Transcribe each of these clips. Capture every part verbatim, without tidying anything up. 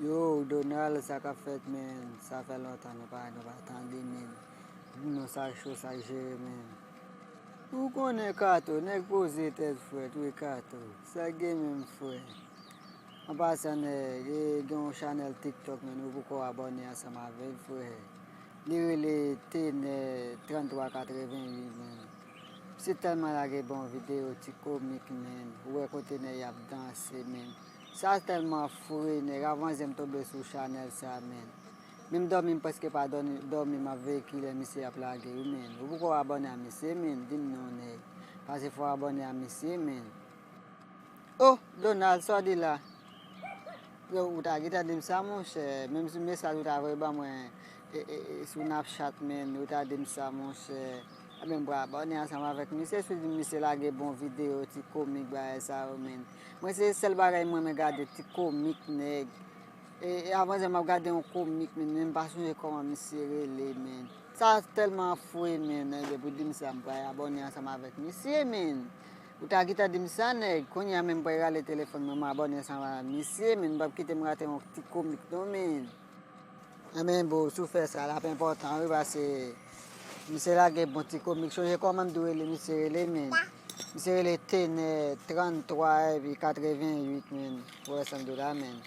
Yo, Donald, sa k ap fèt, men? Sa fè lontan nou pa, nou pa tande, men. Nou sa cho, sa jere, men. Ou konnen Kato, nèg poze tèt frè, tou e Kato. Sa gen menm frè. An pasan, nèg, e gen yon chanèl TikTok, men ou poko abòne ansanm avè l, frè. Li rele Tenè trannntwa katrevennuit, men. Misye tèlman lage bon videyo, ti komik, men. Ou wè kote nèg y ap danse, men. Sa tèlman fre, nèg. Avan yè m tonbe sou chanèl sa, men. Menm dòmi m prèske pa dòmi, dòmi m ap veye kilè misye ap lage, wi, men. Ou poko abòne a misye, men. Di m non, nèg. Pase fò abòne a misye, men. Oh, Donald, sa w di la? Yo, ou ta gentan di m sa, monchè. Menm si mesaj ou ta voye ban mwen e, e, e, sou Snapchat, men, ou ta di m sa, monchè. Ebyen, m pral abòne ansanm avèk misye, si w di m misye lage bon videyo, ti komik, bagay sa yo, men. Mwen, se sèl bagay mwen renmen gade, ti komik, nèg. E, e avan yè m ap gade yon komik, men, men m pa sonje kòman misye rele, men. Sa tèlman fre, men, nèg, depi w di m sa, m pral abòne ansanm avèk misye, men. Ou ta gentan di m sa, nèg. Kounye a menm, m pral rale telefòn mwen, m abòne ansanm avèk misye, men. M p ap kite m rate yon ti komik, non, men. Anben, bro, si w fè sa, l ap enpòtan, wi, pase misye lage bon ti komik. Sonje kòman m di w rele, misye rele, men. Misye rele Tenè trannntwa epi katrevennuit, men. Ou wè sa m di w la, men.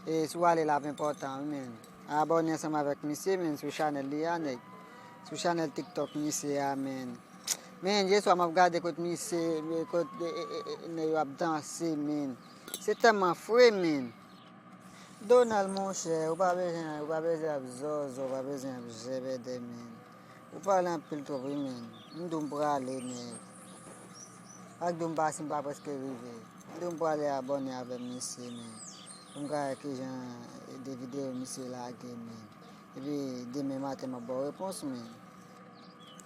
E si w ale, l ap enpòtan, wi, men. Abòne ansanm avèk misye, men, sou chanèl li a, nèg. Sou chanèl TikTok misye a, men. Men, yèswa m ap gade kot misye, kot, e, e, e, e, nèg yo ap danse, men. Se tèlman fre, men. Donald, monchè, ou pa bezwen, ou pa bezwen ap zòzò, ou pa bezwen ap jèbèdè, men. Ou pale anpil twòp, wi, men. M di w m prale, men. Ak di w m pa, si m pa prèske rive. M di w m prale abòne avè misye, men. Pou m ka wè kijan de videyo misye lage, men. Epi demen maten m ap ba w repons, men.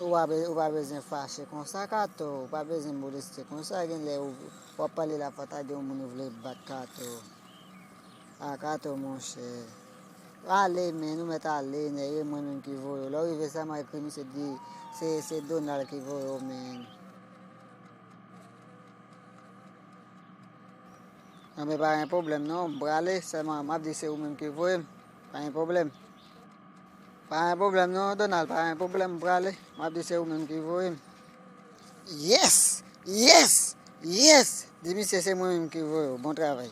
Ou pa be-, ou pa bezwen fache konsa, Kato. Ou pa bezwen moleste konsa. Genlè ou, w ap pale la, fò ta gen yon moun ou vle bat, Kato. A, Kato, monchè. Ale, men, ou mèt ale, nèg, e mwen menm ki voye w. Lè w rive, sèlman ekri misye, di se, se Donald ki voye w, men. Anben, pa gen pwoblèm, non, m prale, sèlman m ap di se ou menm ki voye m. Pa gen pwoblèm. Pa gen pwoblèm, non, Donald, pa gen pwoblèm, m prale. M ap di se ou menm ki voye m. Yes! Yes! Yes! Di misye se mwen menm ki voye w. Bon travay.